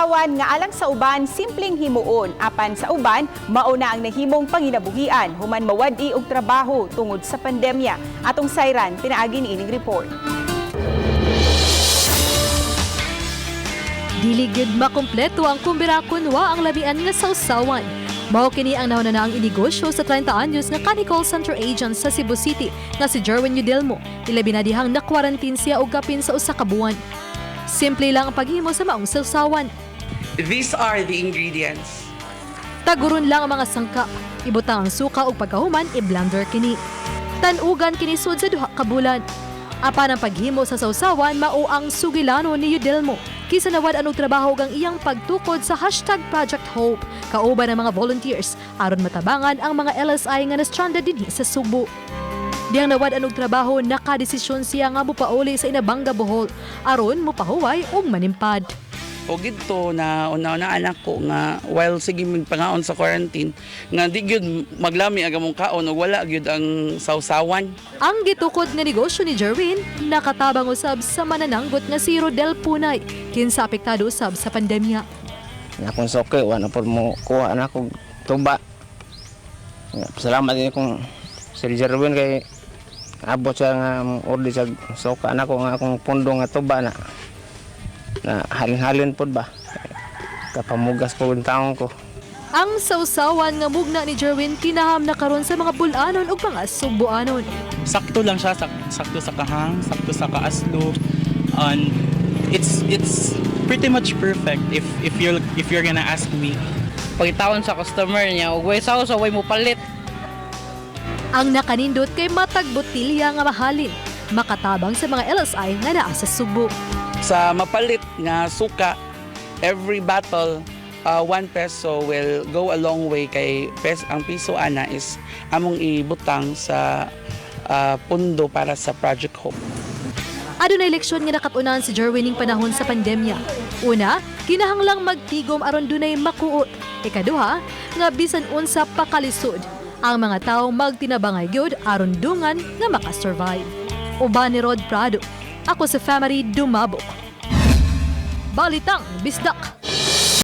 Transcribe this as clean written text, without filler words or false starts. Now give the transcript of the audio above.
Sawsawan nga alang sa uban simpleng himuon, apan sa uban mao na ang nahimong panginabuhian human mawad-i og trabaho tungod sa pandemya. Atong sayran pinaagi niining report. Dili gyud makumpleto ang kumbira kun wa ang lamian nga sawsawan. Mao kini ang nauna na ang inegosyo sa 30 anyos nga kanhi call center agent sa Cebu City nga si Jerwin Yudelmo. Ilabi na dihang na-quarantine siya og kapin sa usa ka buwan. Simple lang ang paghimo sa maong sawsawan. These are the ingredients. Taguron lang ang mga sangkap. Ibutang ang suka ug pagkahuman i-blender kini. Tan-ugan kini sud sa 2 ka bulan. Apan ang paghimo sa sawsawan mao ang sugilano ni Yudelmo. Kisa nawad og trabaho ug ang iyang pagtukod sa #ProjectHope kauban ang mga volunteers aron matabangan ang mga LSI nga na-stranded dinhi sa Sugbo. Dihang nawad og trabaho, nakadesisyon siya nga mopauli sa Inabanga, Bohol aron mopahuway ug manimpad. O gidto na una-una anak ko nga while sige magpangaon sa quarantine nga di gyud maglami ang among kaon ug wala gyud ang sawsawan. Ang gitukod nga negosyo ni Jerwin nakatabang usab sa manananggot nga si Rodel Punay, kinsa apektado usab sa pandemya. Nga akong suki, wala po mo kuha na ako tuba. Nga, salamat din kong Sir Jerwin kay abot siya nga order sa suka na ko nga akong pundo nga tuba na na halin-halin pod ba. Kapamugas po ang taong ko. Ang sawsawan nga mugna ni Jerwin kinaham na karon sa mga bulanon ug mga sugboanon. Sakto lang siya, sakto sa kahang, sakto sa kaaslo, and it's pretty much perfect if you're gonna ask me. Pagitaon sa customer niya ug way saw way mo palit. Ang nakanindot kay matag botilya nga mahalin, makatabang sa mga LSI nga naa sa Sugbo. Sa mapalit nga suka, every bottle, ₱1 will go a long way kay ang piso ana is among ibutang sa pundo para sa Project Hope. Adunay leksyon nga nakat-unan si Jerwin ning panahon sa pandemya. Una, kinahanglang magtigom aron dunay makuot. Ikaduha, nga bisan unsa pakalisod ang mga tawo, magtinabangay gyud aron dungan nga makasurvive. Uban ni Rod Prado, ako sa Family Dumabok. Balitang Bisdak.